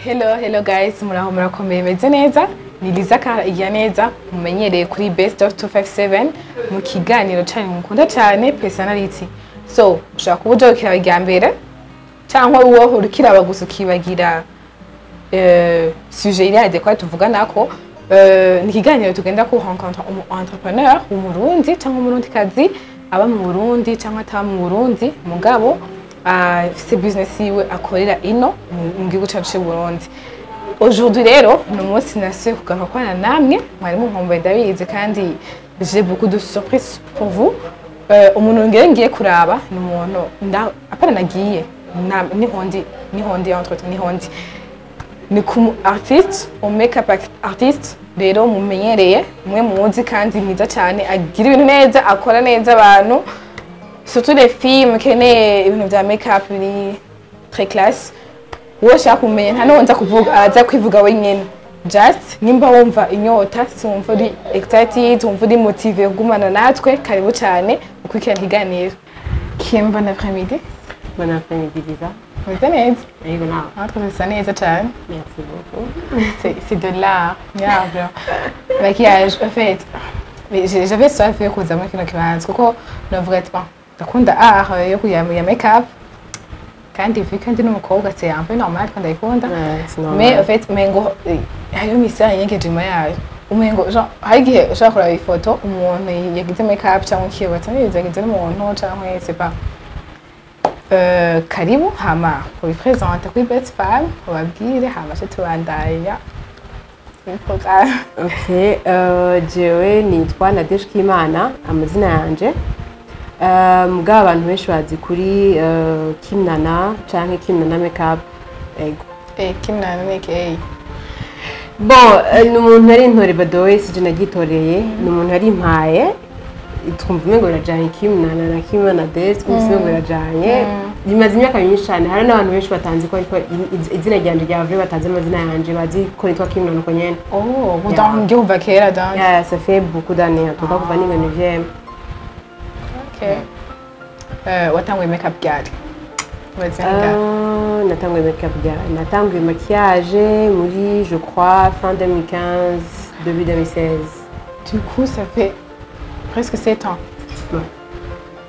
Hello, hello guys, muraho, murakomeye, meze neza? Ni Liza Kara Igiraneza, mumenyereye kuri Best of 257 mu kiganiro cyanyu mukunda cyane, Personality. So, ushobora kuba uje ukiraba irya mbere cyangwa wowe urikiraba gusa ukibagira sujet iri adéquat tuvuganako. Ni ikiganiro tugenda ku rencontre umu entrepreneur w'Umurundi cyangwa Umurundikazi, aba mu Burundi cyangwa ataba mu Burundi, mugabo afise business yiwe akorera ino mu gihugu cyacu cy'u Burundi. Aujourd'hui rero ni umunsi nasuye kugaruka kubana namwe, mwari munkumbuye ndabizi, kandi j'ai beaucoup de surprises pour vous. Umuntu ngiye kuraba ni umuntu apana nagiye nihondi nihondi entre nihondi ni ku artiste, umu makeup artist rero mumenyereye, mwe muzi kandi mwiza cyane, agira ibintu neza, akora neza abantu, surtout les filles mukeneye ibintu bya makeup biri très classe. Wowe ushaka kumenya, nta n'uwo nza kuvuga, aza kwivuga wenyine. Just nimba wumva inyota, si wumva uri excited, wumva uri motivé kugumana natwe, karibu cyane ukurikirana ikiganiro. Kim, bon après-midi. Bon après-midi, Lisa. Umeze neza? Yego, nawe? Natwe dusa neza cyane. Merci beaucoup. C'est de l'art, grave. Maquillage, en fait. Mais j'avais soif yo kuza muri kino kibanza kuko navuga ati: "Bon, ndakunda art yo kuya ya make-up, kandi vu kandi n'umukobwa, c'est un peu normal ko ndayikunda." Ouais, c'est normal. Mais en fait umengo hariho mystère yengeje inyuma yayo. Umengo genre hari igihe ushobora kuraba ifoto umuntu yagize make-up cyangwa iki, ugatsa neza yagize n'umuntu cyangwa c'est pas. Karibu, hama ubipresente kuri Best Femme, ubabwire, hama ce tubandanya muri programme. Ok, jewe nitwa Nadege Kimana, amazina yanje. Mugabo abantu benshi bazi kuri Kim Nana canke Kim Nana Makeup. Ego. Kim Nana ni aka? Bon, ni umuntu yari intore badowe, sije nagitoreye, ni umuntu yari impaye. Twumva umengo birajanye, Kim Nana na Kim Nadege, twumva umengo birajanye. Bimaze imyaka myinshi cyane, hari n'abantu benshi batanzi ko ariko izina ryanje rya vrai, batazi amazina yanje, bazi ko nitwa Kim Nana uko nyene. Oh, Yeah. donc ngiye kuva kera donc. Yeah, ça fait beaucoup d'années, en tout cas kuva niga 9e. Okay. Watanguye makeup ryari? Umaze ryari? Natanguye makeup ryari? Natanguye maquillage muri, je crois, fin 2015, début 2016. Du coup, ça fait presque 7 ans. Ouais.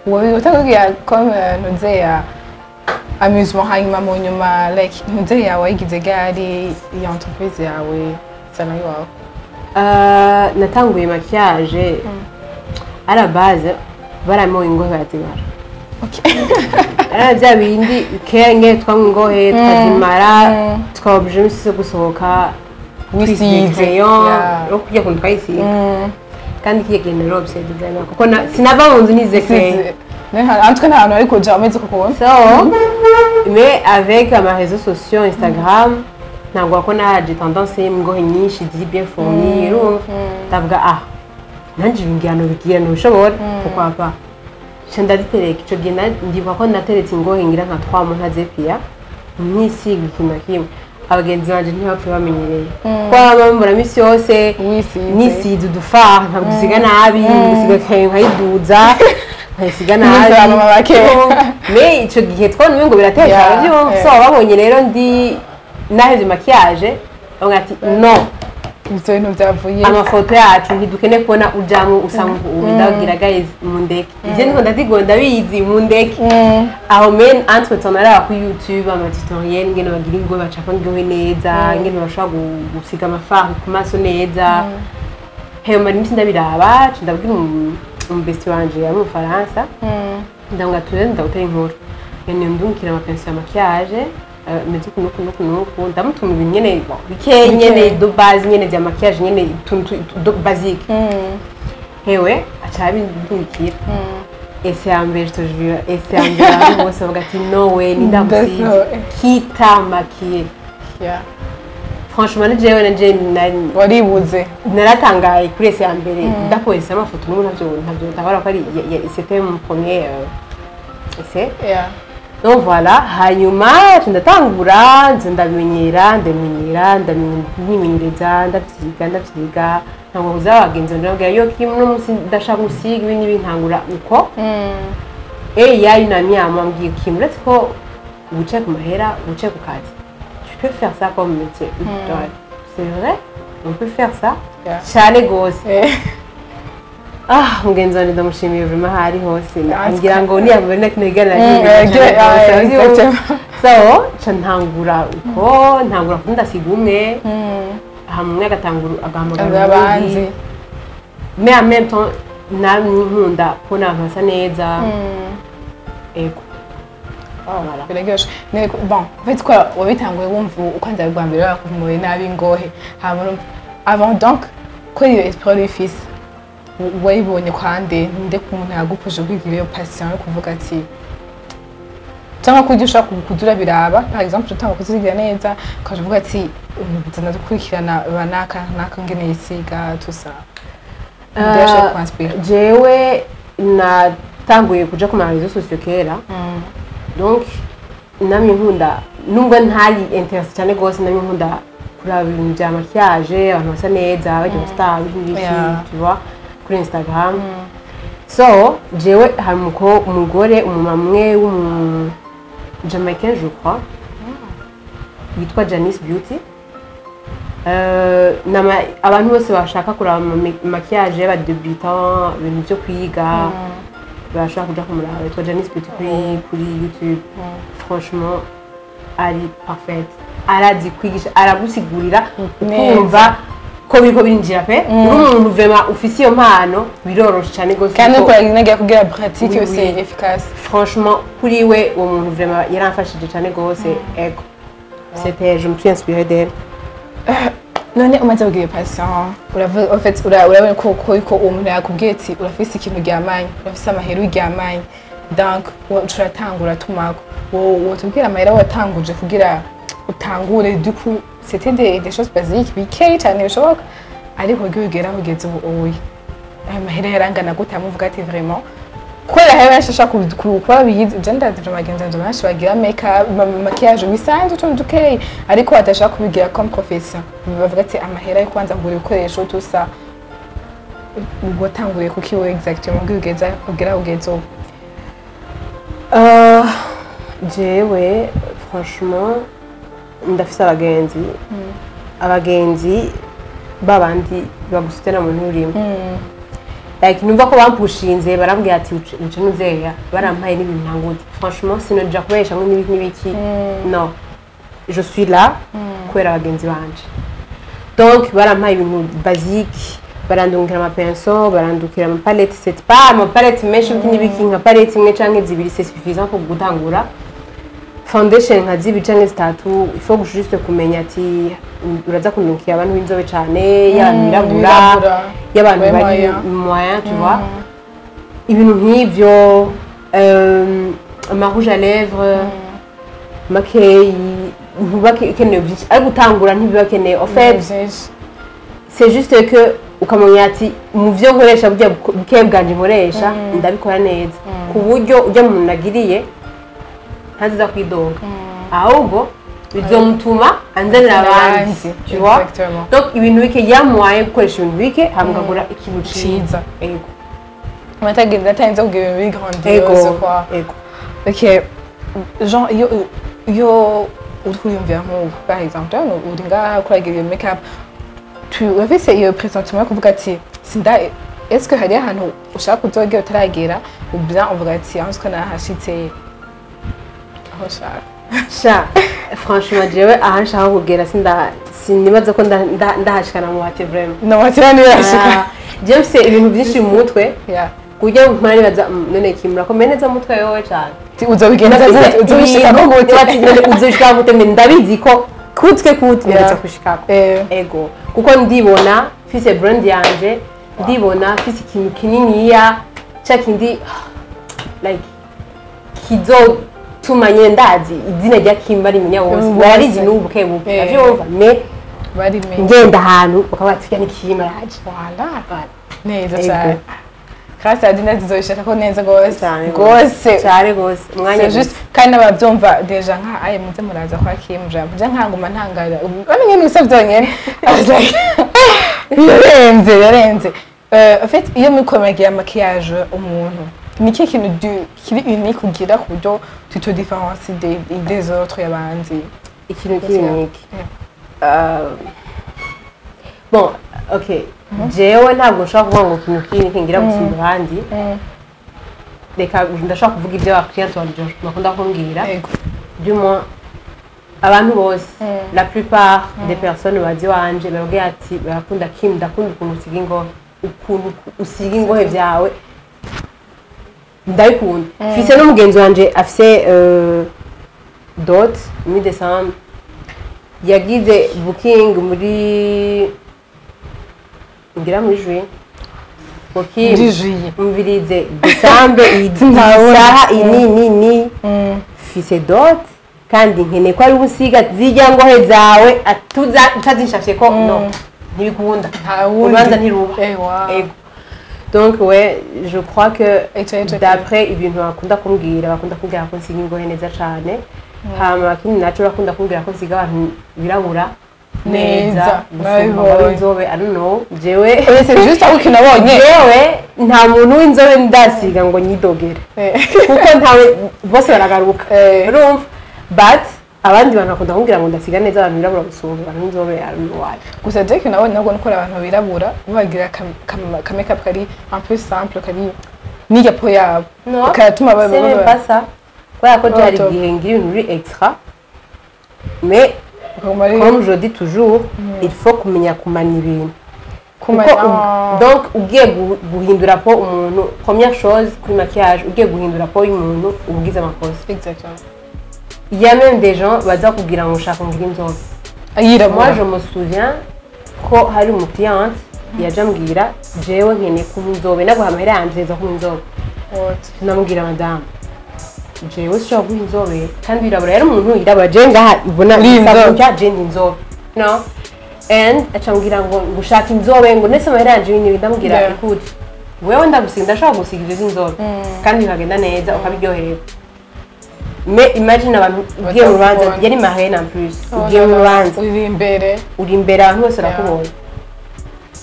Wowe watanguye comme ntuze ya amusement, hanyuma mu nyuma like ntuze yawe wayigize ryari, iyo entreprise yawe, salon yawe? Natanguye maquillage à la base baramoye ingohe barazimara. Ari bya bindi kera ngene twanywa ingohe tukazimara, tukaba obligé imisi yo gusohoka twisiga Wisize. Crayon no kurya kuntu twayisiga, kandi kiya gihe nari obsédée vraiment kuko sinava mu nzu nize crayon. En tout cas nta hantu wari kuja umeze uko kubona. So, mais avec ama réseaux sociaux, Instagram, ntabwo ko naje tendance y'ingohe nyinshi ziri bien fournies, urumva ndavuga: "Ah, nanjye ibi ngihano bigira ntubishobora, pourquoi pas?" Nca ndazitereka. Ico gihe ndibuka ko nateretse ingohe ngira nka 3 mois ntazepiya, ntisiga ikintu na kimwe. Abagenzi banje ntibapfuye bamenyereye kuko baba bambona misi yose Wisize. nisize udufard, ntabwo dusiga nabi, ngusiga crayon nkayiduza, nkayisiga nabi. Nisize abamama ba kera. Mais ico gihe twabona umengo biratesha, uravyumva? Yeah. So babonye rero ndi nahevye maquillage, bavuga ati: "No." Ivyo bintu vyavuye. Amafoto yacu ntidukeneye kubona ujamwo usa nk'ubu. Ndababwira: "Guys, mundeke, ivyo ndiko ndadigora ndabizi, mundeke." Aho men entre temps naraba kuri YouTube ama tutoriel ingene bagira ingohe, bacapa ingohe neza, ingene bashobora gusiga amafard ku maso neza. Hema imisi ndabiraba, nca ndabwira umubesti wanje yari mu Bufaransa, ndamubwira ati: "Ndagutera inkuru ngene ndungikira amapinceaux ya maquillage meze uku nuku nuku nuku." Ndamutuma ibintu nyene, bon, bikeyi nyene de base nyene vya maquillage nyene, utuntu basique. Hewe aca abindungikira. Essai ya mbere, je te jure, essai ya mbere abantu bose bavuga ati: "No way, ni ndamusize." That's "Qui t'a maquillé?" Franchement, ni jewe nanje Waribuze. Naratangaye kuri essai ya mbere ndakoresha amafoto, n'ubu ntavyo ndabona ko ari c'était mon premier essai. Donc voilà, hanyuma ndatangura nza ndabimenyera, ndamenyera, ndamenyereza, ndavyiga, ndavyiga, ntabwo kuza abagenzi ndababwira yo kim no munsi ndashaka gusiga ibi n'ibi, ntangura uko. Et il y a une amie à moi ambwiye: "Kim, uretse ko wicaye ku mahera, wicaye ku kazi, tu peux faire ça comme métier. Ouais, c'est vrai, on peut faire ça cyane gose. Ah, mugenzi wanjye ndamushimiye vraiment aho ari hose. Ah, ngira ngo niyabona kino kiganiro. Exactement. So ca ntangura uko, ntangura kuko ndasiga umwe, hamwe agatangura agahamagara abandi. Uwundi, mais en même temps namwe nkunda kubona abantu basa neza. Ego. Voilà. Biraryoshe. Bon, en fait quoi, wabitanguye wumva ukwanza bwa mbere bakumuye nabi ingohe, hama urumva avant donc ko iyo esprit wari ufise wayibonye kwande nde, ku muntu yagupuje kwigira iyo passion yo kuvuga ati, cyangwa kurya ushaka kuza urabiraba, par exemple utanga kuzigira neza, ukaja uvuga ati nzana gukurikirana banaka naka ngene yisiga, tout ça, nde yashobora kuinspira? Jewe natanguye kuja ku ma réseaux sociaux kera, donc namye nkunda, nubwo ntari intéressée cyane rwose, namye nkunda kuraba ibintu bya maquillage, abantu basa neza, bajya mu star n'ibiki, tu vois, kuri Instagram. So jewe hari umugore, umumama umwe w'umu Jamaïcain, je crois, yitwa Janice Beauty. Abantu bose bashaka kuraba maquillage y'aba débutants, ibintu byo kwiga, bashaka kuja kumuraba, yitwa Janice Beauty kuri YouTube. Franchement ari parfaite, arazi kwigisha, aragusigurira ukumva ko biriko birinjira pe. Uri umuntu vraiment ufise iyo mpano, biroroshe cyane gose. Kandi uko nagiye kugira pratique Oui, c'est oui. efficace. Franchement kuri we, uwo muntu vraiment yaramfashije cyane gose. Ego, c'était, je me suis inspirée d'elle. None umaze kugira passion, uravuga, en fait urabona ko uwo muntu yakubwiye ati urafise ikintu uryamanye, urafise amahera uryamanye, donc uratangura tumako, wotubwira amahera watanguje kugira utangure? Du coup c'était des choses basiques, bikeyi cyane bishoboka, ariko kugira ugere aho ugeze ubu uye, ayo mahera yarangana gute? Amuvuga ati vraiment, kubera hari benshi bashaka kuba biyizi, je ndazi vraiment bagenzi banje benshi bagira make-up, maquillage bisanzwe, utuntu dukeyi, ariko badashaka kubigira comme profession. Bavuga ati amahera yo kubanza kugura ibikoresho, tout ça, watanguriye kuki wowe exactement kugira ugeze ugera aho ugeze ubu? Jewe franchement ndafise abagenzi babandi bagusutena mu nturimo, like numva ko bampushinze, barambwira ati uce nuzeya, barampaye n'ibintu ntanguze. Franchement sinoja kubesha ngo n'ibiki n'ibiki, non, je suis là kubera abagenzi banje. Donc barampaye ibintu basique, barandungikira ama pinceaux, barandukira ama palette, c'est pas ama palette menshi ibiki n'ibiki, nka palette imwe canke zibiri, c'est suffisant pour gutangura. Foundation nka zibiri canke zitatu. Il faut juste kumenya ati uraza kundungikira abantu b'inzobe cane, y'abantu birabura, birabura. y'abantu Ouais, bari moyen. Moyen, tu vois, ibintu nk'ivyo, ama rouge à lèvres makeyi, ntuba ukeneye byinshi, ariko gutangura ntibiba keneye en fait. Vyinshi. C'est juste que ukamenya ati mu byo nkoresha, burya buke bwanje nkoresha ndabikora neza, ku buryo ujya mu nagiriye ntaziza kwidoga, ahubwo bizomutuma anzanira abandi, abandi, tu vois. Exactement. Donc ibintu bike yamuhaye, gukoresha ibintu bike hama ukagura ikintu Ciza. ciza. Ego. Matagenda atarinze kugira ibintu biri grandiose Ego. quoi. Ego. Ok, genre iyo uriko uriyumvira nk'ubu, par exemple hano uri ngaha ukora iyo make up, tu urafise iyo pressentiment yo kuvuga ati sinda, est-ce que hariyo ahantu ushaka kuzogera utaragera, ou bien uvuga ati aho nzi ko nahashitse aho nshaka? Sha, franchement jewe aha nshaka kugera sinda, sinibaza ko ndahashikana mu bate vraiment. No watira nirashika. Ah, jewe mfise ibintu byinshi mu mutwe kuburyo mpora nibaza: None Kim, urakomeye neza mu mutwe wowe cane." Uzobigenza gute? Uzobishikako gute? Uzobishika gute? Mbe ndabizi ko kutwe kute ngeretse kushikako. Ego, kuko ndibona mfise brand yanje, ndibona mfise ikintu kininiya ca kindi like kizotuma nyene ndazi izina rya Kim barimenya wose. Bose. Bararizi n'ubu buke buke. Ndavyumva me barimenye. Ngenda ahantu bakaba bati "Urya ni Kim araje." Voilà. Voilà. Neza Ego. cyane. Grâce à Dieu tuzoyishaka neza gose. Cyane. Gose. Cyane gose, umwanya C'est juste kandi n'ababyumva déjà nka aye muze muraza kwa Kim, jambo je nkanguma ntangara bamenye n'ibisa byonyene. I was like, birarenze, birarenze. En fait iyo muriko muragira maquillage umuntu, ni ikihe kintu kiri unique ugira ku buryo tu te différencies des autres, y'abandi? Ikintu kiri niki. Bon, ok, jewe ntabwo nshobora kuvuga ngo ikintu kiri niki ngira gusumba abandi. Reka ndashobora kuvuga ibyo abakiriya banje bakunda kumbwira. Du moins abantu bose, la plupart des personnes bazi wanje barabwira ati barakunda Kim, ndakunda ukuntu usiga ingohe, ukuntu usiga ingohe byawe ndabikunda. Mfise n'umugenzi wanje afise dot muri décembre, yagize booking muri, ngira muri juillet, ngo Kim, Muri juillet. Umvirize, décembre iyi Ntabona. saha iyi ni mfise dot kandi nkeneye ko ari ubusiga zijya ngohe zawe atuza utazinshafye ko no ntibikunda. Nta wundi. Urubanza ntiruba. Wow. Ego. Donc ouais, je crois que Ico d'après ibintu bakunda kumbwira ko nsiga ingohe neza cane. Hama ikindi naco, bakunda kumbwira ko nsiga abantu birabura neza Neza, gusumba nabibonye. ab'inzobe. I don't know, jewe C'est juste aho ikintu nabonye. Jewe nta muntu w'inzobe ndasiga ngo nyidogere, kuko ntawe, bose baragaruka. Urumva, but abandi bantu bakunda kumbwira ngo ndasiga neza abantu birabura gusumba abantu b'inzobe. I don't know why. Gusa je ikintu nabonye nabwo nuko abantu birabura bagira ka make up kari un peu simple, kari n'irya peau yabo, No, karatuma c'est même pas ça, kubera ko byari Top. igihe ngira ibintu biri extra, mais bakaguma ari comme je dis toujours, il faut kumenya kumanya ibintu. Kumanya. Kuko donc ugiye guhindura peau umuntu, première chose kuri maquillage, ugiye guhindura peau y'umuntu uba ugize amakosa. Exactement. Il y a même des gens baza kubwira ngo ushaka ngira inzobe. Yirabura. Moi je me souviens ko hari umukiyante yaje ambwira: "Jewe nkeneye kuba inzobe, naguha amahera yanje nza kuba inzobe." What? Namubwira: "Madamu, jewe sinshobora guha inzobe kandi wirabura." Yari umuntu yirabura, jewe ngaha ubona Uri inzobe. gutya, je ndi inzobe, no, and aca ambwira ngo ngushaka inzobe, ngo nese amahera yanje ibintu. Ndamubwira: "Écoute, wewe ndagusiga, ndashobora gusiga ivyo by'inzobe kandi bikagenda neza ukabiryohererwa, mais imagine abantu ugiye mu rubanza." Batakubona. Yari marraine en plus. Oh Ugiye mu là là, rubanza, uri imbere, uri imbere, abantu bose barakubonye,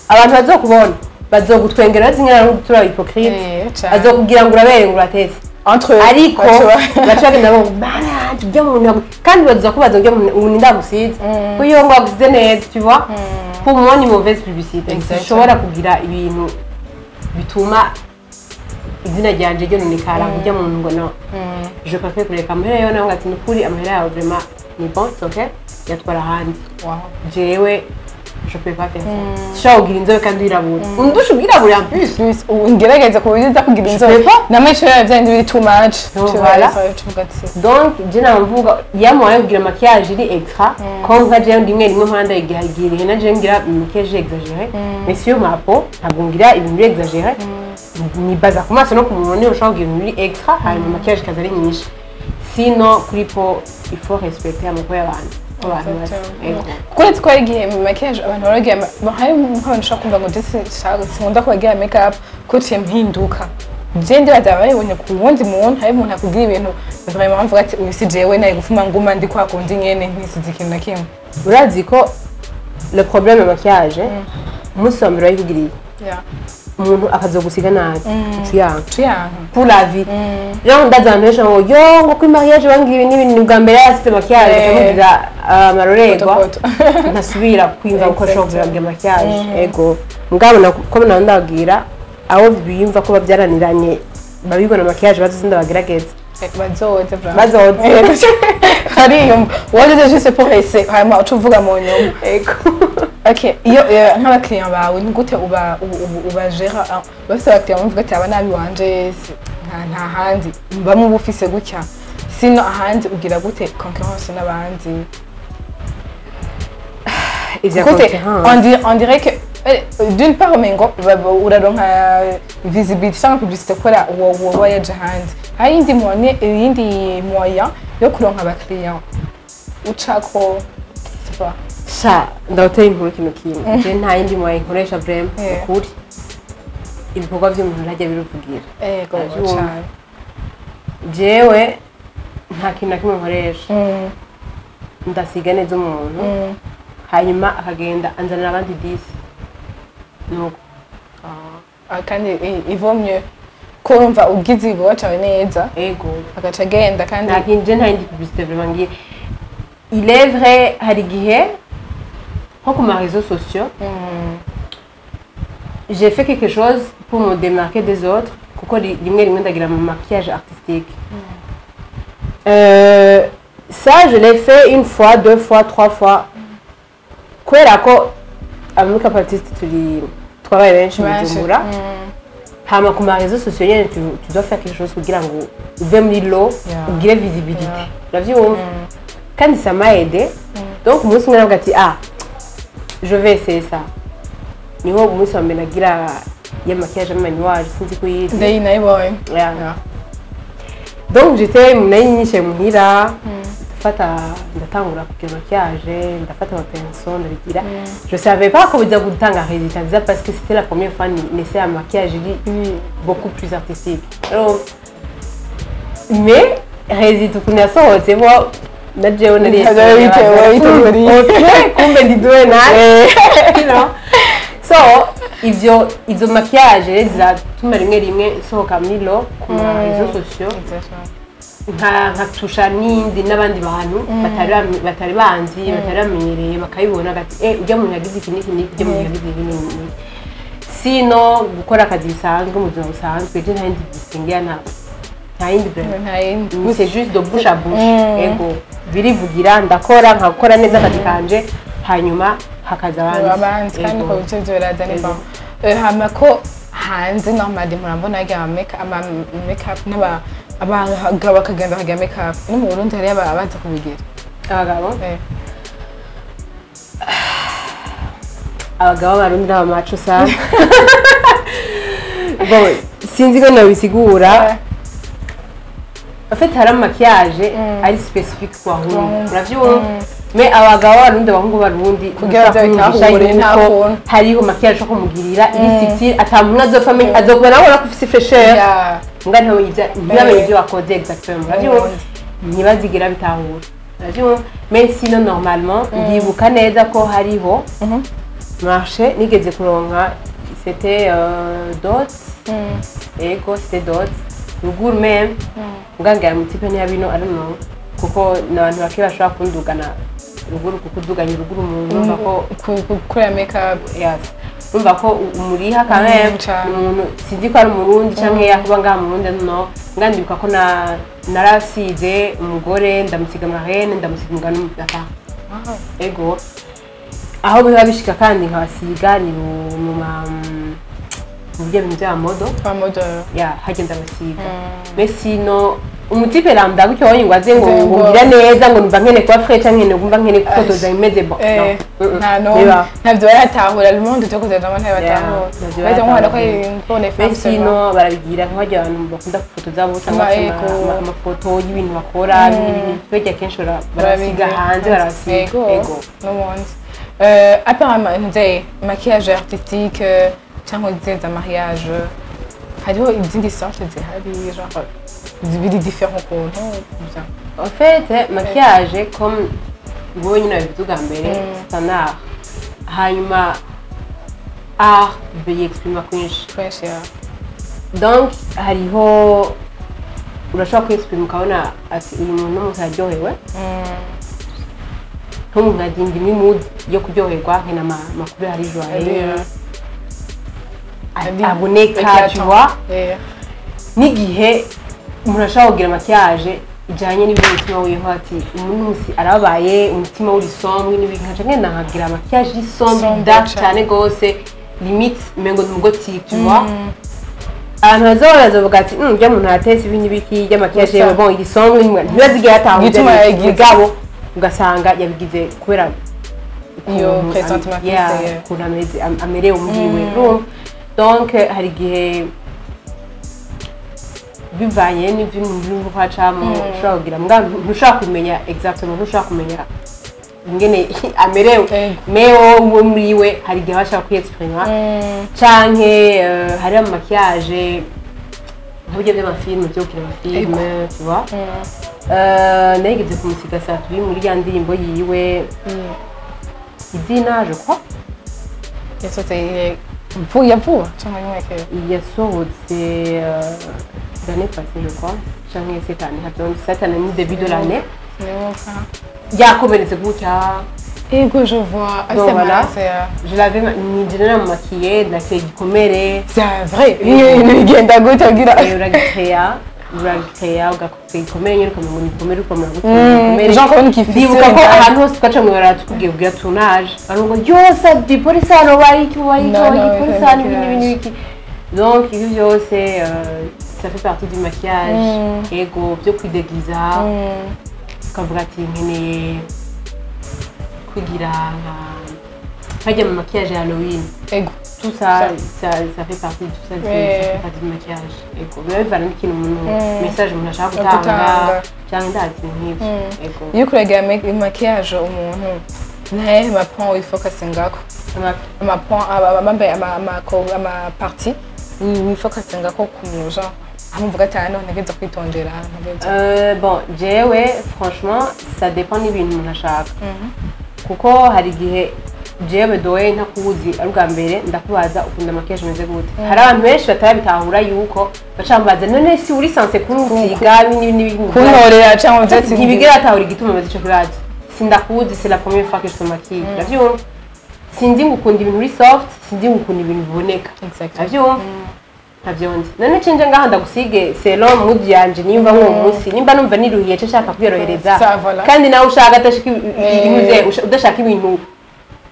abantu bazokubona bazogutwengera, bazi nk'aho turi hypocrite. Cane. Bazokubwira ngo urabereye, ngo uratetse, Entre ariko baca baca bagenda ngo mana yanje ujya mu muntu, kandi baza kubaza ujya mu ubu ndagusize ko iyo ngo wagusize neza, tu vois, pour moi ni mauvaise publicité. Sinshobora kugira ibintu bituma izina ryanje ryononekara kujya mu ngo no je préfère kureka amahera yawe. Nawe ati: "Nukuri amahera yawe vraiment ni bon, c'est ok, yatwara ahandi." Jewe je peux pas faire ça. Sinshobora kugira inzobe kandi wirabura, undusha ubwirabura en plus. Plus, ngerageza ku buryo uza kugira inzobe peux pas. N'amaso yawe byandi biri too much. No, Tu voilà. vois, tuvuga ati Donc je namvuga yamuhaye kugira maquillage iri extra, comme nka jewe rimwe rimwe mpanda igihe igihe na jewe ngira maquillage exagéré, mais sur ma peau ntabwo ngira ibintu biri exagéré, nibaza ku maso no ku munwa niyo ushobora kugira ibintu biri extra, hanyuma maquillage ikaza ari nyinshi. Sinon kuri peau il faut respecter ama peau y'abantu, uko abantu basa. Ego. Kuko uretse ko hari igihe mu maquillage abantu baragira hari nk'abantu ushobora kumva ngo je sinkunda ko bagira make up ko ciye mpinduka. Je ndibaza babibonye ku wundi muntu, hari umuntu akubwira ibintu vraiment mvuga ati uyu si jewe, naye gufuma nguma ndi kwa kundi nyene ntisize ikintu na kimwe. Urazi ko le problème ya maquillage, umunsi wa mbere wayikugiriye, umuntu akazogusiga nabi, ucuyanga Tuyanka. Pour la vie. Rero ndazi abantu benshi ngo yo ngo kuri mariage bangira ibi n'ibi, ni ubwa mbere yasize maquillage, akamubwira amarorerwa. Poto. Ntasubira kwiyumva ko ashobora kugira maquillage. Ego, mugabo ko nawe ndababwira abo biyumva ko babyaraniranye babibona maquillage, bazoze ndabagerageza. Bazoze vraiment. Bazoze. Hariyumva wowe juste pour essayer, hanyuma uca uvuga mu nyuma. Ego. Okay, iyo nk'abakiriya bawe ni gute uba ubajera? Bafise abakiriya bavuga ati aba nabi wanje nta handi bamwe uba ufise gutya, sino ahandi ugira gute concurrence n'abandi? Ivya Kuko concurrence. On dirait que d'une part umengo uraronka visibilité cyangwa publicité kubera uwo woba yaje ahandi, hari iyindi moyen, iyindi moyen yo kuronka abakiriya ucako, c'est pas Sha, ndawutera inkuru ikintu kimwe: je nta yindi moyen nkoresha vraiment. Ukuri ibikorwa vy'umuntu ntajya biruvugira. Ego. Ndavyumva. Cane. Jewe nta kintu na kimwe nkoresha. Ndasiga neza umuntu, hanyuma akagenda anzanira abandi 10, nuko. Ah, kandi il vaut mieux ko urumva ugize igikorwa cawe neza, Ego. agaca agenda kandi. Nta kintu, je nta yindi publicité vraiment ngiye. Il est vrai, hari igihe nko ku ma réseaux sociaux, j'ai fait quelque chose pour me démarquer des autres, kuko rimwe rimwe ndagira mu maquillage artistique. Ça, je l'ai fait une fois, deux fois, trois fois, kubera ko aba makeup artist turi twabaye benshi mu Bujumbura. Hama ku ma réseaux sociaux nyene, tu dois faire quelque chose kugira ngo uve muri lot, ugire visibilité. Uravyumva? Kandi ça m'a aidé. Donc umunsi umwe navuga ati: "Ah, je vais essayer ça." Niho umunsi wa mbere nagira ya maquillage y'ama nuage, sinzi ko uyizi. Ndayi nayibonye. Yeah. Donc j'étais nari nicaye muhira, ndafata, ndatangura kugira maquillage, ndafata ama pinceau, ndabigira. Je savais pas ko biza gutanga résultat nziza, parce que c'était la première fois n'essaie un maquillage iri beaucoup plus artistique. Alors, mais résultat ukuntu yasohotse bo, na jewe nari Ntabyo witewe, witeguriye. Ok, kumbe ndi doué nawe. So ivyo, izo maquillage ziratuma rimwe rimwe nsohoka muri lot ku ma réseaux sociaux, nkatusha n'indi n'abandi bantu batari banzi, batari bamenyereye, bakabibona gati: "Eh, ujya muntu yagize iki n'iki n'iki, ujya muntu yagize iki n'iki n'iki." Sino gukora akazi bisanzwe, mu buzima busanzwe, je nta yindi distinguer, nta yindi vraiment. Nta yindi. C'est juste de bouche à bouche. Ego, birivugira. Ndakora, nkakora neza akazi kanje, hanyuma hakaza abandi. Abandi kandi Ego. uko bice byo biraza ni Ego. bon. Hama ko hanze normally murambona bagira ama make up n'aba abagabo bakagenda bakagira make up, no mu Burundi hariyo abaza kubigira? Abagabo? Abagabo b'Abarundi n'abamaco sana. Bon, sinzi ko nabisigura. En fait, hari maquillage ari spécifique ku bahungu. Bahungu. Uravyumva? Mais abagabo b'Abarundi, abahungu b'Abarundi, Kugira ntushobora bazabitahure, kumwumvisha nta yuko kuntu. hariho maquillage ushobora kumugirira iri subtile, ata muntu azopfa amenya, azokubona abona ko ufise fraîcheur, mbwa ntibamenye ibyo wakoze exactement. Uravyumva? Ntibazigera bitahura. Uravyumva? Mais sinon, normalement, ndibuka neza ko hariho marché nigeze kuronka, c'était dot. Ego, c'était dot ruguru même. Mbwa mu type ntiyabino, I don't know, kuko n'abantu bake bashobora kundugana ruguru, kuko uduganye ruguru umuntu urumva ko Gukorera make up. Yes, urumva ko umuriha quand même. Cane. Ni umuntu sinzi ko ari Umurundi canke yakuba ngaha mu Burundi, no mbwa ndibuka ko na narasize umugore, ndamusiga amarene, ndamusiga umugani ata. Ego, aho biba bishika kandi nkabasiga ni mu buryo bintu by'amamodo. Abamodo. Ya, hagenda abasiga. Mais sinon, umu type lambda gutyo wonye ngo aze ngo Ngo- ngo ngira neza, ngo numva nkene kuba frais canke numva nkene kwifotoza imeze bon, no. Nta n'umwe. Biba. Ntabyo baratahura, le monde cyo kuzajamo ntabatahura. Ntabyo bahita nkubona ko baratahura. ari pour les femmes Mais seulement. sinon barabigira nk'abarya abantu bakunda kwifotoza bose, usanga bafite amafoto y'ibintu bakora n'ibintu bijya kenshi barasiga hanze, barabasiga. Ego. Ego. N'ubundi apparemment ntuze maquillage artistique cyangwa izindi za mariage, hariho izindi sorte zihari, genre biri différent ukuntu bien? En fait, maquillage, comme wowe nyine wabivuze ubwa mbere, c'est un art. Hanyuma art biyexprima kwinshi. Fresh ya. Donc hariho urashobora kwexprima ukabona ati uyu muntu n'umuntu araryohewe, nk'umuntu agenda muri mood yo kuryoherwa, nkena amakuru hari joyeux, aboneka, tu vois? N'igihe umuntu ashobora kugira maquillage ijyanye n'ibyo umutima wiwe, ati umuntu munsi arababaye, umutima uri sombre n'ibintu, nkaca ngenda nkagira maquillage iri sombre, sombre dark cane. Cyane gose, limite umengo ni umu gothique, tu vois? Abantu bazoba bazovuga ati: Ujya muntu atetse ibi n'ibiki ijya maquillage Gusa. yewe, bon, iri sombre." Ntibazigera batahura Igituma ibyo yayigize. mugabo ugasanga yabigize kubera iyo ukuntu présentement afise, yeah. ukuntu ameze, amerewe muri we. Urumva? Donc hari igihe bivanye n'ibyo umuntu uri acamo ushobora kugira, mbwa ntushobora kumenya exactement, ntushobora kumenya ingene amerewe. Ego. Mais wowe muri we hari igihe aba ashaka kwiyexprima, canke hari ama maquillage nk'uburyo by'ama film, byo gukina ama film, tu vois? Narigeze kumusiga Saturi muri ya ndirimbo yiwe Izina, je crois. Yasohotse vuba vuba cyangwa nyuma kera? Yasohotse l'année passée, je crois, canke cette année, ntabyo nzi, cette année ni début de l'année. Sinibuka. Yakomeretse gutya. Ego, je vois. Ah, Donc, c'est voilà. malade, Je l'avais nije naramumakiye, ndakeye igikomere. C'est vrai, ibintu bigenda gute kugira Uragikeya, uragikeya, ugakora igikomere nyine, ukamenya ngo ni igikomere, ukamenya ngo ni igikomere. Jean kubona igifise. Ndibuka ko ahantu hose twaca mw'ibarabara tukubwiye kugira tournage, abantu ngo yose igipolisi hano bariki bariki No, no, igipolisi hano ibi n'ibi maquillage. N'ibiki. Donc ibi byose ça fait partie du maquillage. Ego, byo kwidegiza, ukavuga ati nkeneye kwigira nka nkajya mu maquillage ya Halloween. Ego. Tout ça, ça, ça fait partie de tout ça, ça fait partie du maquillage. Ego, biba bivana n'ikintu umuntu, message umuntu ashaka gutanga Gutanga. Cyangwa indazi nk'ibyo. Ego. Iyo kuragira maquillage umuntu, ntahe ma point wifocusingako? Ama point bambaye ama partie wifocusingako ku muntu, genre amuvuga ati hano ntegereza kwitondera, ntegereza Bon, jewe franchement ça dépend n'ibintu umuntu ashaka, kuko hari igihe jewe doye ntakuzi ari ubwa mbere, ndakubaza ukunda maquillage imeze gute. Hari abantu benshi batarabitahura yuko bacambaza none si uri censé kunsiga ibi n'ibi n'ibi. Kuntorera cyangwa byatsi. Ntibigera batahura igituma bamaze ico kibazo. Sindakuzi, c'est la première fois que je te maquille, uravyumva? Sinzi ngo ukunda ibintu uri soft, sinzi ngo ukunda ibintu biboneka. Uravyumva? Ntabyo nzi. None cinje ngaha ndagusige selon mood yanje, nimba nk'uwo munsi nimba numva niruhiye ce nshaka kwiyorohereza. Ça, voilà. Kandi nawe ushaka adashaka ibintu, udashaka ibintu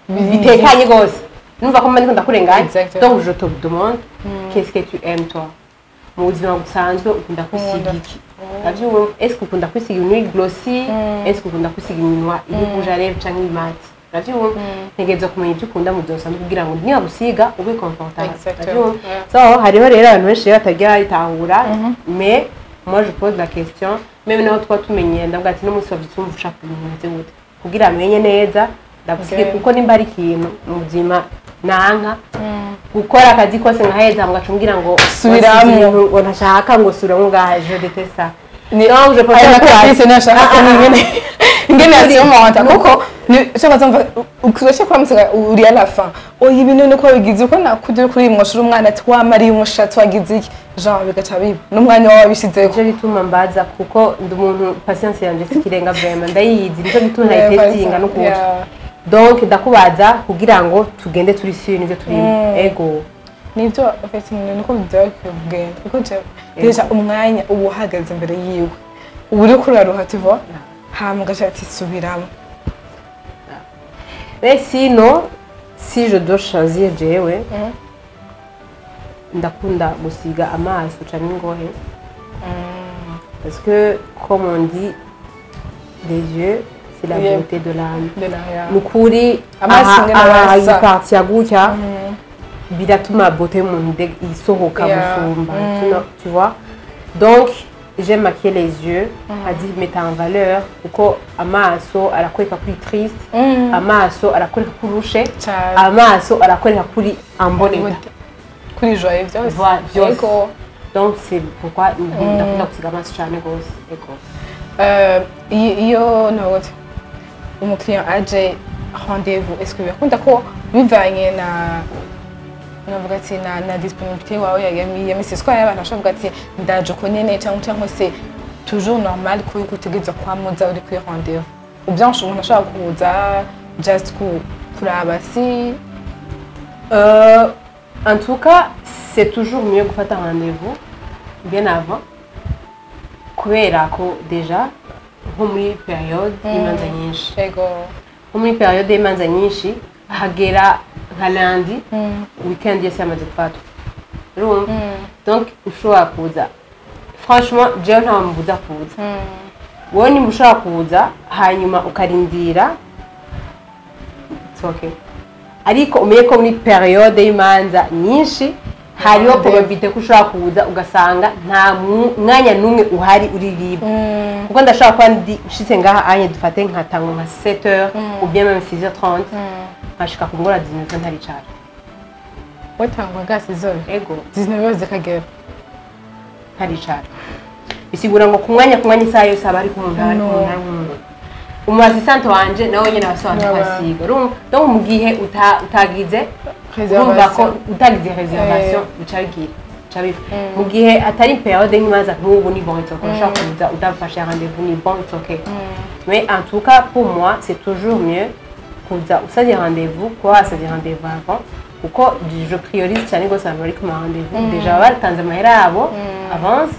bitekanye rwose, numva ko mba ndiko ndakurenganya. Donc je te demande qu'est-ce que tu aimes, toi, mu buzima busanzwe ukunda kwisiga iki, uravyumva? Est-ce que ukunda kwisiga ibintu biri glossy? Est-ce que ukunda kwisiga iminwa iri rouge à lèvres canke mat? Uravyumva? Ntegerezwa kumenya ibyo ukunda mu buzima busanzwe kugira ngo nibagusiga ube confortable. Uravyumva? So hariho rero abantu benshi rero batajya babitahura, mais moi je pose la question même naho tuba tumenyeye, ndavuga ati n'umunsi wavyutse wumva ushaka ibintu bimeze gute, kugira amenye neza ndagusige. Kuko nimba ari ikintu mu buzima nanka, gukora akazi kose nkaheza ngaca umbwira ngo Subiramwo. wasize ibintu ngo ntashaka, ngo subiramwo ngaha, je déteste ça. Ni Donc, je préfère ayo makarisi nashaka ko ingene ingene yasiyomonta, kuko ni shaka zumva ukubesha kwa musiga uri à la fin, oya ibintu nuko bigize uko nakujya kuri mwoshura umwana ati wamariye umushatsi, wagize iki, genre bigaca biba n'umwanya wawe wabishizeko. Nico gituma mbaza, kuko ndi umuntu patience yanje sikirenga vraiment, ndayizi, nico gituma ntayitestinga n'ukuntu. Donc ndakubaza kugira ngo tugende turi sûrs n'ivyo turimo. Ego. Nibyo, en fait niko byaba kugenda, kuko déjà umwanya uba uhagaze imbere yiwe uba uriko uraruha, tu vois, hama ugaca ati subiramo. Mais sinon, si je dois choisir, jewe ndakunda gusiga amaso canke ingohe, parce que comme on dit, les yeux, c'est la beauté de l'âme. De la Nukuri Amaso aha ingene aha basa. Ipartie ya gutya biratuma beauté y'umuntu isohoka gusumba. Tu vois, donc j'aime maquiller les yeux, nkazimeta en valeur, kuko amaso arakwereka kuri triste, amaso arakwereka ko urushe, Cane. amaso arakwereka kuri en bon état. Kuri joye byose. Voilà, vyose. Ego. Donc c'est pourquoi ndakunda gusiga amaso cane gose. Ego. Iyo ntabwo umukiriya aje rendez-vous, est-ce que birakunda ko bivanye na navuga ati na disponibilité wawe ya misi, ko hari abantu bashobora kuvuga ati ndaje uko nyene, cyangwa se toujours normal ko yuko utegerezwa kwamuza uri kuri rendez-vous, ou bien umuntu ashobora kuza just kuraba si En tout cas, c'est toujours mieux gufata rendez-vous bien avant, kubera ko déjà nko muri période y'imanza nyinshi, nko muri période y'imanza nyinshi hagera nka lundi, weekend yose yamaze gufatwa, urumva? Donc ushobora kuza, franchement jewe ntawe mubuza kuza. Wowe nimba ushobora kuza hanyuma ukarindira, it's okay, ariko umenye ko muri période y'imanza nyinshi hariho Rendez-vous. probabilité ko ushobora kuza ugasanga nta mwanya n'umwe uhari uri libre, kuko ndashobora kuba ndi nshitse ngaha anye, dufate nkatangwa nka 7h ou bien même 6h30, nkashika ku mugoroba 19 ntaricara. Watangwa gasi zoro? Ego. 19 zikagera? Ntaricara, bisigura ngo ku mwanya isaha yose haba hari umuntu, haba hari No. umuntu, hari umuntu. Umu assistante wanje nawe nyene abasobanura kwasiga, urumva? Donc mu gihe utagize, urumva ko utagize réservation bica bigira bica biva. Mu gihe atari période nk'imanza nk'ubu, ni bon, it's okay, ushobora kuza udafashe rendez-vous, ni bon, it's okay. Mais en tout cas, pour moi, c'est toujours mieux kuza usabye rendez-vous, kuba wasabye rendez-vous avant, kuko je priorise cyane rwose abantu bari ku ma rendez-vous. Déjà baba batanze amahera yabo avance,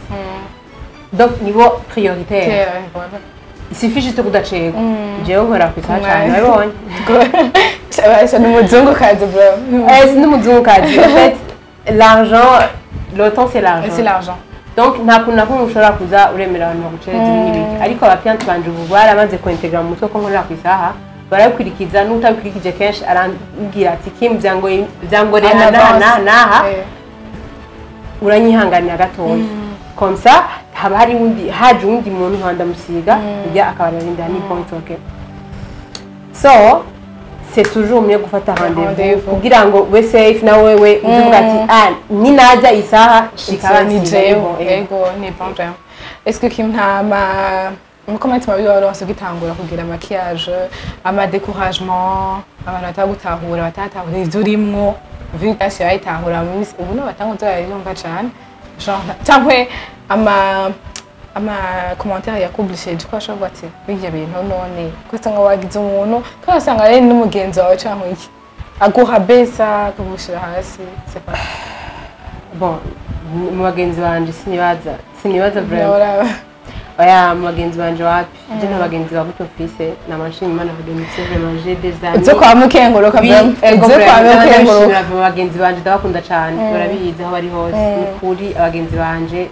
donc nibo prioritaire. Il suffit juste kudacerwa. Jewe nkora ku isaha cyane, wabibonye. Basha, ni umuzungukazi bro. Eh, c'est n'umuzungukazi. En fait, l'argent, le temps, c'est l'argent. C'est l'argent. Donc nta kuntu na kumwe ushobora kuza uremera abantu bagucereza ibi n'ibiki, ariko abakiriya banje ubu baramaze kwintegra mu mutwe ko nkorera ku isaha, barabikurikiza. N'utabikurikije kenshi arambwira ati: "Kim, byangoreye aha n'aha n'aha n'aha, uranyihanganira gatoya." Comme ça haba hari undi, haje uwundi muntu nkaba ndamusiga ujya akaba ararindira, ni point. Okay, so c'est toujours mieux gufata rendez-vous Rendez-vous. kugira ngo ube safe na wewe, uvuga ati: "Ah, ninaza isaha shika Ni bansiga." jewe. Bon, Ego, ni bon vraiment. Est-ce que Kim, nta ma comment mabi waronse ugitangura kugira maquillage, ama découragement, abantu batagutahura, batatahura ivyo urimwo, vu kenshi bayitahura mu minsi ubu no batanga uzoyumva cane, genre cyangwa ama commentaire yakublishe ko ashobora kuvuga ati bijya bintu none ko usanga wagize umuntu, ko usanga ari n'umugenzi wawe cyangwa iki, aguha besa akagushira hasi, c'est pas Bon, mu bagenzi banje sinibaza vraiment. Uraba. Oya, mu bagenzi banje wapi, je nta bagenzi ba gutyo mfise. Namashima Imana, abagenzi mfise vraiment, j'ai des amis. Uze kwa mukenguruka. Oui, Vraiment. ego. Uze kwa Vraiment, mukenguruka. ndabishimira mu bagenzi banje, ndabakunda cane, barabizi aho bari hose. Ni kuri abagenzi banje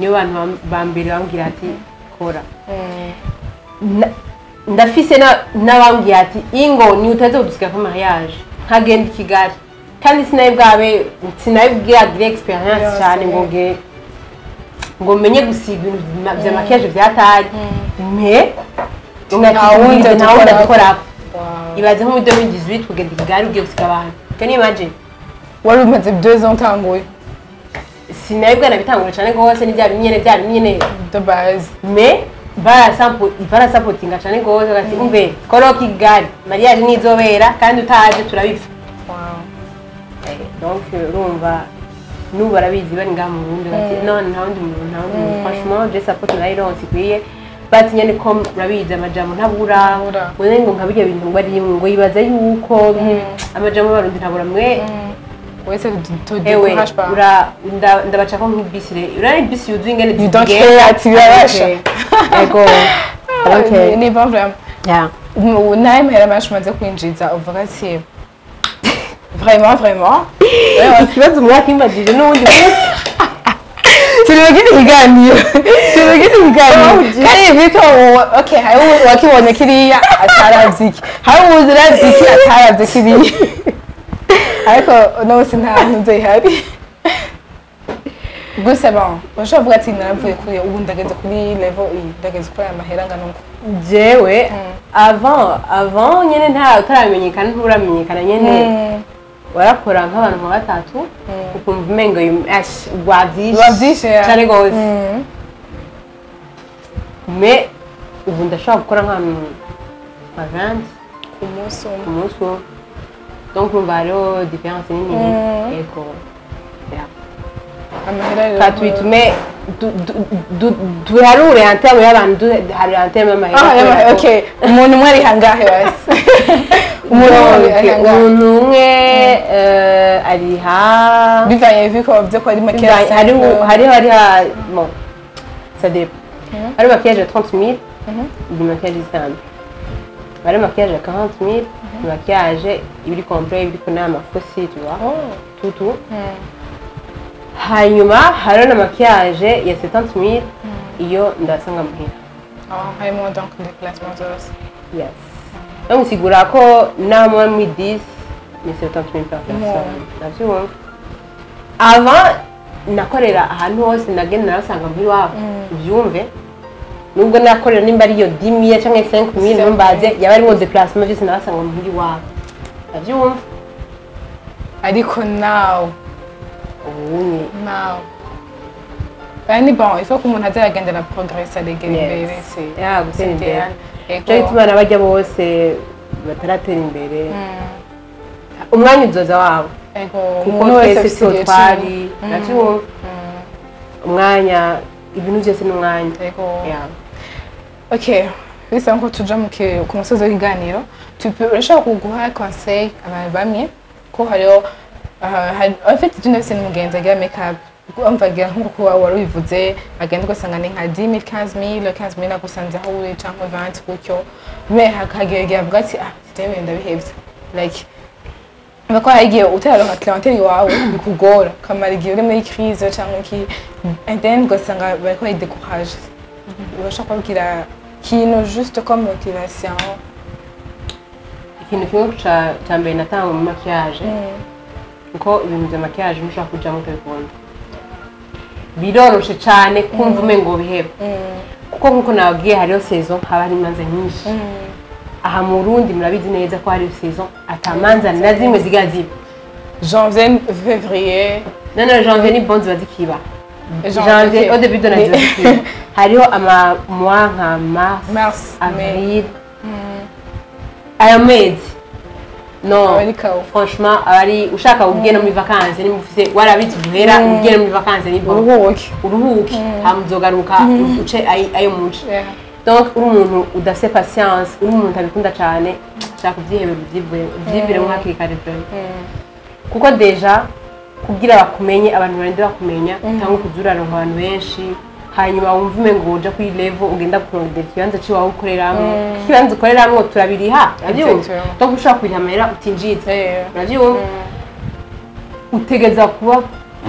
niyo bantu ba mbere bambwira ati: "Kora." Ndafise n'abambwiye ati: "Ingo ni utaze kudusiga ko mariage nkagenda i Kigali." Kandi sinari bwabe, sinari bwagire expérience Yose. cyane ngo menye gusiga ibintu vya maquillage vyatari, mais Nta wundi nta wundi adukorako. adukorako. Wow. Ibaze nko muri 2018 kugenda i Kigali ugiye gusiga abantu, can you imagine? Wari umaze 2 ans utanguye. Sinari bwanabitangura cyane rwose, ni bya binyene bya binyene De base. Mais barasapotinga cyane rwose, bati: "Umve, koro Kigali mariage nizobera kandi utaje turabipfa." Wow. Donc urumva n'ubu barabizi, bari ngaha mu Burundi, bati: "Non, nta wundi muntu, nta wundi muntu." Franchement, je support nayironse ikwiye, bati nyene ko urabizi amajambo ntabura. Ntabura. Ngo ngo nka birya bintu ngo ari ngo yibaza yuko amajambo y'Abarundi ntabura mwe. Wese te Ewe, décourage pas. Ura ndabacako nk'ibisi re, urabona ibisi yuzuye ingene You don't zigenda. care, ati birabasha. Ego. Okay. Ni bon vraiment. Yeah. Ubu nawe mahera menshi umaze kwinjiza uvuga ati vraiment, vraiment? Ikibazo mwakimbajije n'uwundi munsi. Turi mu kindi kiganiro, turi mu kindi kiganiro, kandi vito, okay, hari uwakibonye kiriya ataravye iki, hari uwuzi uravye iki ataravye kiriya, ariko uno munsi nta ntuze ihari gusa. Bon, urashobora kuvuga ati naravuye kuri ubu, ndageze kuri level iyi, ndageze kuri aya mahera angana uku. Jewe avant nyene nta utaramenyekana, nturamenyekana nyene, warakora nk'abantu nka batatu ukumva umengo ash, wavyishe. Wavyishe, ya. Cane gose. Mais ubu ndashobora gukora nk'abantu nka 20 ku munsi umwe. Ku munsi umwe. Donc urumva hariho différence nini. Ego. Yeah. Amahera rero Ka tubitume duharure en terme y'abantu, duharure en terme y'amahera. Ah, kubera ko- okay, umuntu umwe ari hangahe basi? Umuntu umwe ari Donc, hangahe? Umuntu umwe ariha Bivanye biko byo ko ari makeya. Hariho, bon, ça dépend. Hari maquillage à 30 000, du maquillage simple. Hari maquillage à 40 000, du maquillage ibiri complet, ibiri kuna amafusi, tu vois, tout tout. Hanyuma hariho na maquillage ya 70 000, iyo ndasanga muhira. Harimo donc déplacement zose. Yes. Donc sigura ko naho muri 10 ni 70 000 par personne. Ndavyumva. Avant nakorera ahantu hose ndagenda narasanga muhira iwabo. Uvyumve. Nubwo nakorera nimba ari iyo 10 000 canke 5 000, ntumbaze, yaba arimo déplacement vyose, nabasanga muhira iwabo. Ndavyumva. Ariko nawe Ubu ni nawe ni bon, il faut ko umuntu aza aragendera progrès, aregera imbere, c'est Ya, gutera c'est imbere. idéal. Ego. Cyo gituma n'abajya bose bataratera imbere, umwanya uzoza wabo. Ego. Kuko Umuntu wese twese afise siho igihe twari. ciwe. Ndavyumva, umwanya, ibintu byose ni umwanya. Ego. Yeah. Ok, bisa nko tuja ku musozi w'ikiganiro, tu peux, urashobora kuguha conseil abantu bamwe ko hariho en fait je ndafise n'umugenzi agira makeup, umva, agira nk'uko wari ubivuze, agenda ugasanga ni nka 10 000, 15 000, 15 000 agusanze aho uri, canke 20 gutyo, mais hakagera igihe avuga ati: "Ah, jewe ndabihevye." Like ko hari igihe utararonka clientèle iwawe bikugora, ukamara igihe uri muri crise canke iki, and then ugasanga bariko baridécourage. Urashobora kubabwira ikintu juste comme motivation? Ikintu kimwe ca mbere natanga mu maquillage, kuko ibintu vya maquillage ntushobora kujamwo utabikunda. Biroroshe cane kumva umengo biheba, kuko nkuko nababwiye, hariho saison haba hari imanza nyinshi. Aha mu Burundi murabizi neza ko hariho saison atamanza na zimwe ziga ziba. Janvier, février. Non, janvier ni bon, ziba zikiba. Janvier, au début de l'année, ziba zikiba. Hariho ama mois nka mars, mars, mai. Avril, ayo mezi no Aba ari kawo. Franchement, abari ushaka ugenda muri vacances, nimba ufise warabitse uduhera, ugenda muri vacances ni bon. Uruhuke. Uruhuke, hama uzogaruka uce ayo muce. Donc uri umuntu udafise patience, uri umuntu utabikunda cane, shaka uvyihebere, uvyiviremo hakiri kare vraiment, kuko déjà kugira bakumenye, abantu barinde bakumenya, cyangwa kuza uraronka abantu benshi, hanyuma wumva umengo uja kuri level, ugenda kurondera ikibanza ciwawe ukoreramwo. Ikibanza ukoreramwo turabiriha, uravyumva? Exactement. Donc ushobora kuriha amahera utinjiza, uravyumva? Utegereza kuba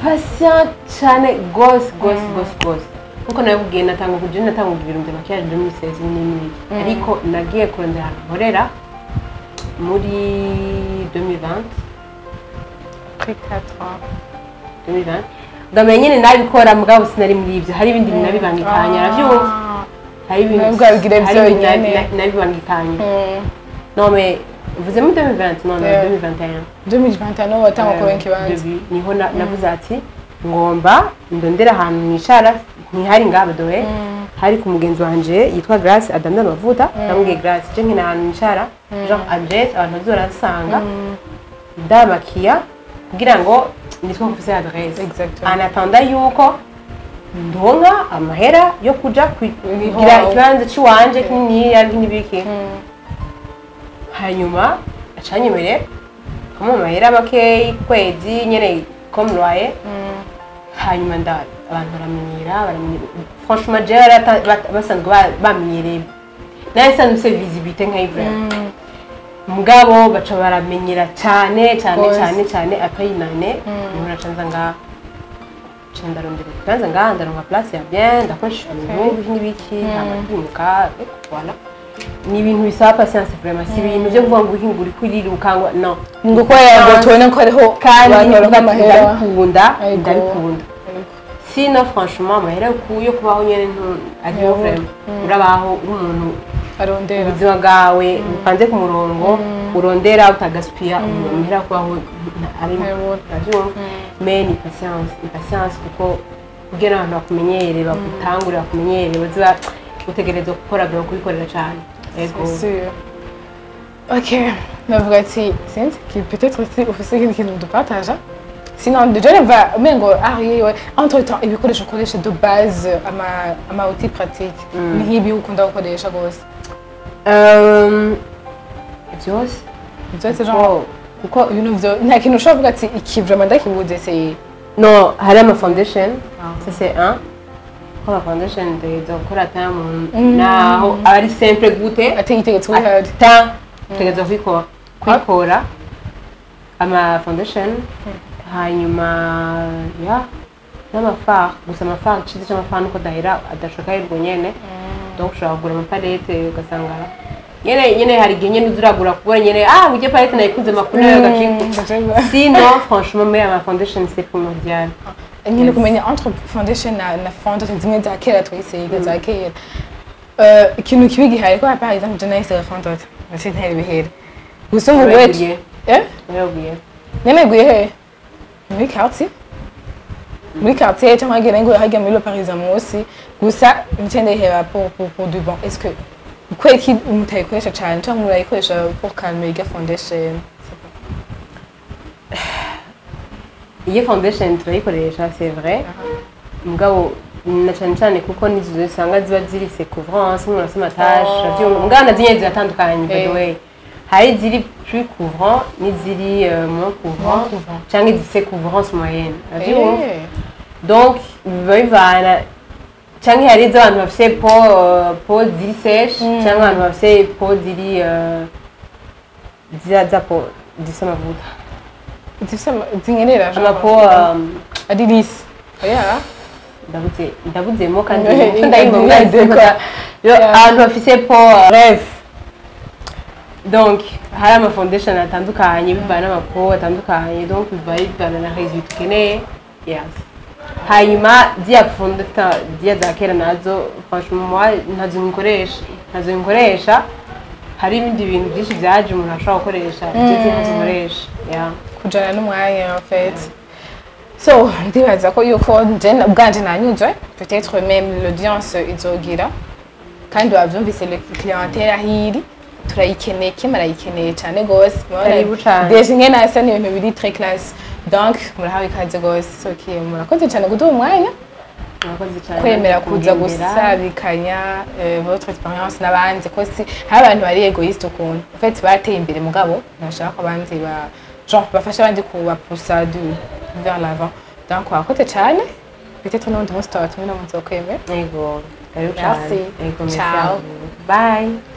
patient cane gose gose gose gose. Nkuko nabibwiye, natanga kuja natanga ibintu vya maquillage 2016 n'ibindi, ariko nagiye kurondera ahantu nkorera muri 2020. Après 4 ans. 2020 ndamenya nyene nabikora, mugabo sinari muri ivyo. Hari ibindi bintu nabibangikanya, uravyumva? Hari ibintu Nabwo wabigire hari ibintu vyonyene. nabibangikanya. Non, mais mvuze muri 2020, non, 2021. 2021 watanga kuronka ikibanza. Début, niho navuze ati ngomba ndondera ahantu nicara. Ntihari ngaha dohe, hari ku mugenzi wanje yitwa Grace, adanda amavuta. Namubwiye: "Grace, je nkina ahantu nicara, genre adresse abantu bazoransanga ndamakiya, kugira ngo nitwe mfise adresse." Exactement. En attendant yuko ndonka amahera yo kuja kugira Iwawe. ikibanza ciwanje kininiya n'ibiki. Hanyuma acanyemerera kama amahera makeyi ku kwezi nyene comme loyer. Hanyuma abantu baramenyera. Franchement, jewe basanzwe bamenyereye, nawe nsanzwe mfise visibilité nka vraiment, mugabo baca baramenyera cyane cyane. Gose. Cyane cyane après une année niho naca nza ngaha, nca ndarondera ikibanza ngaha, ndaronka place ya bien, ndakoresha ibintu n'ibiki, hama ndimuka. Voilà, ni ibintu bisaba patience vraiment, si ibintu byo kuvuga ngo uhinga uri kuriruka ngo no. Ni gukora ngo tubone ko hariho Kandi abantu baronka amahera. Ndabikunda. Ego. Ndabikunda. Sino franchement amahera yo kubaho nyene ariho. Yabura. Vraiment urabaho uri umuntu arondera. Ubuzima bwawe bupanze ku murongo, urondera utagaspilla, amahera yo kubaho arimo. Yabura. Uravyumva? Mais ni patience, ni patience, kuko kugira abantu bakumenyere, bagutangure bakumenyere, baze utegerezwa gukora byo kubikorera cane. Ego. C'est sûr. Ok, navuga ati sinzi ki peut-être si ufise ikindi kintu dupartaja, sinon déjà numva umengo ah yewe, entre temps ibikoresho ukoresha de base, ama outils pratique, ni nk'ibi ukunda gukoresha gose? Byose. Byose, genre Kuko ibintu vyo nta kintu ushobora kuvuga ati iki vraiment ndakibuze, c'est Non, hari ama foundation. Ah. Ça c'est un. Ko ama foundation ntegerezwa gukora ta muntu naho aba ari simple gute. Ati itegetse uhari. Ta utegerezwa kwikora ama foundation, hanyuma ya n'amafard. Gusa amafard, iciza c'amafard nuko adahera, adashoka yirwo nyene. Donc ushobora kugura amapalette, ugasanga nyene nyene hari igihe nyene uza uragura kubona nyene: "Ah, ujye palette nayikunze, amakuru gaciko." Sinon franchement, mais ama foundation, c'est primordial. Nyine kumenya entre foundation na foundation zimwe za kera twisiga za kera. Ikintu kibi gihari ko par exemple je nahise foundation ndetse ntera ibihere gusa ubu wetu. Waraguye? Eh. Waraguye? Nemeguye he? Muri quartier, muri quartier cyangwa hagera ngo hajya muri Le Parisien munsi gusa nce ndayiheba pour du bon. Est-ce que kubera iki mutayikoresha cyane, cyangwa murayikoresha pour calmer irya foundation? Iyo foundation turayikoresha, c'est vrai, mugabo Na cane cane kuko nizo usanga ziba ziri couvrance, nk'umuntu afise ama taches. Uravyumva, mugabo na zimwe ziratandukanye, by the way. Hari ziri plus couvrant n'iziri moins couvrant, Moins couvrant. Canke zifise couvrance moyenne, uravyumva? Eh. Donc biba bivana, canke hari izo abantu bafise peau ziri sèche, canke abantu bafise peau ziri ziriya za peau zifise amavuta. Zifise zinyerera genre. Ama peau ari lisse, oya. Ndabuzemo kandi ndayumva. Ndayumva. Abantu bafise peau, bref, donc hari ama foundation atandukanye bivana n'ama peau atandukanye, donc biva bivana na résultat ukeneye, yes. Hanyuma ziriya fondeta, ziriya za kera nazo, franchement, moi ntazo nkoresha. Hari ibindi bintu byinshi byaje umuntu ashobora gukoresha, ibyo ntazo nkoresha, yeah. Kujana n'umwanya en fait. So ndibaza ko yuko nje ubwanje nanyuzwe, peut-être même l'audience izogira, kandi bavyumvise, le clientèle aho iri turayikeneye, kim arayikeneye cyane gose. Karibu cane. Déjà ingene asa ni ibintu biri très classe, donc murahawe ikaze gose. So okay, murakoze cyane kuduha umwanya, Murakoze cyane kwemera kuza kugendera. Gusabikanya votre expérience n'abandi, ko si hari abantu bari égoïste ukuntu, en fait bateye imbere mugabo ntashaka ko abandi ba genre bafasha abandi kubapusa du vers l'avant. Donc wakoze cyane, peut-être n'undi munsi tuba tumwe no muzokwemera. Yego, karibu Merci. cyane. Yego, merci Ciao. à vous. Bye.